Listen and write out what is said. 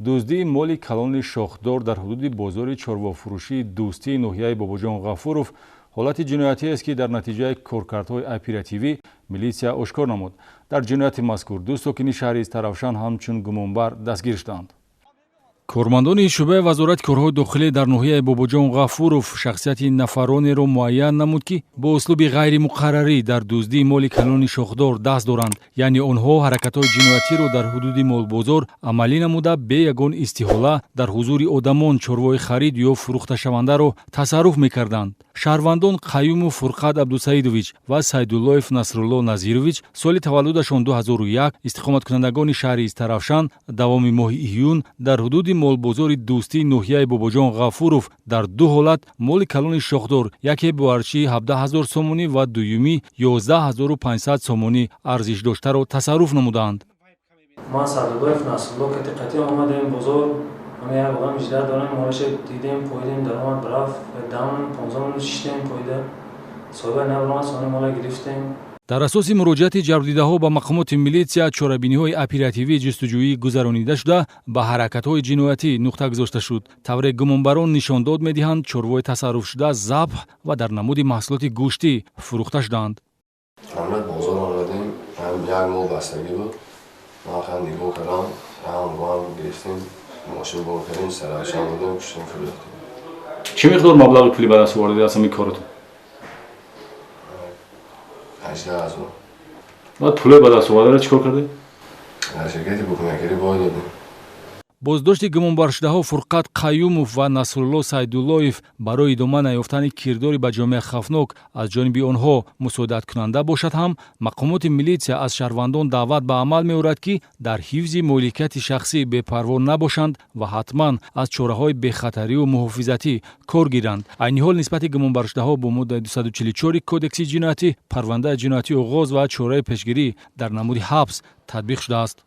Дуздии моли калони шохдор дар ҳудуди бозори чорвофурӯшии Дӯстии ноҳияи Бобоҷон Ғафуров ҳолати ҷиноятиест, ки дар натиҷаи коркардҳои оперативӣ милитсия ошкор намуд. Дар ҷинояти мазкур ду сокини шаҳри Истаравшан ҳамчун гумонбар дастгир шуданд. Кормандони шӯъбаи Вазорати корҳои дохилӣ дар ноҳияи Бобоҷон Ғафуров шахсияти нафаронеро муайян намуд, ки бо услуби ғайримуқаррарӣ дар дуздии моли калони шохдор даст доранд. Яъне онҳо ҳаракатҳои ҷиноятиро дар ҳудуди молбозор амалӣ намуда, бе ягон истиҳола дар ҳузури одамон чорвои харид ё фурӯхташавандаро тасарруф мекарданд. Шаҳрвандон Қаюмов Фурқат Абдусаидович ва Сайдуллоев Насрулло Назирович, соли таваллудашон 2001, истиқоматкунандагони шаҳри Истаравшан, давоми моҳи июн дар ҳудуди молбозори Дӯстии ноҳияи Бобоҷон Ғафуров дар ду ҳолат моли калони шохдор, яке бо арзиши 17 000 сомонӣ ва дуюмӣ 11 500 сомонӣ арзиш доштаро тасарруф намуданд. Ман Садуллоев Насрулло кати омадем бозор. Ҳама як одам ижда дорем, молаша дидем, поидем, даромад, рафт дам 15 минут шиштем, поида соҳиба набаромад, сони мола гирифтем. Дар асоси муроҷиати ҷабрдидаҳо ба мақомоти милитсия чорабиниҳои оперативии ҷустуҷӯӣ гузаронида шуда, ба ҳаракатҳои ҷиноятӣ нуқта гузошта шуд. Тавре гумонбарон нишондод медиҳанд, чорвои тасарруфшуда забҳ ва дар намуди маҳсулоти гӯштӣ фурӯхта шуданд. Ҳамрат бозор омадем, як мол бастагӣ буд. Ман хан нигоҳ кардам, ҳам гирифтем, мошин бор кардем, Саравшан будем, куштем, фурӯхтем. Чӣ миқдор маблағи пулӣ ба даст овардед аз ҳамин коротон? 18 000. Баъд пулои ба даст овардаро чӣ кор кардед? Дар ширкати букмекерӣ бой додем. Боздошти гумонбаршудаҳо Фурқат Қаюмов ва Насрулло Сайдуллоев барои идома наёфтани кирдори ба ҷомеа хавфнок аз ҷониби онҳо мусоидаткунанда бошад ҳам, мақомоти милитсия аз шаҳрвандон даъват ба амал меорад, ки дар ҳифзи моликияти шахсӣ бепарво набошанд ва ҳатман аз чораҳои бехатарию муҳофизатӣ кор гиранд. Айни ҳол нисбати гумонбаршудаҳо бо моддаи 244 Кодекси ҷиноятӣ парвандаи ҷиноятӣ оғоз ва чораи пешгирӣ дар намуди ҳабс татбиқ шудааст.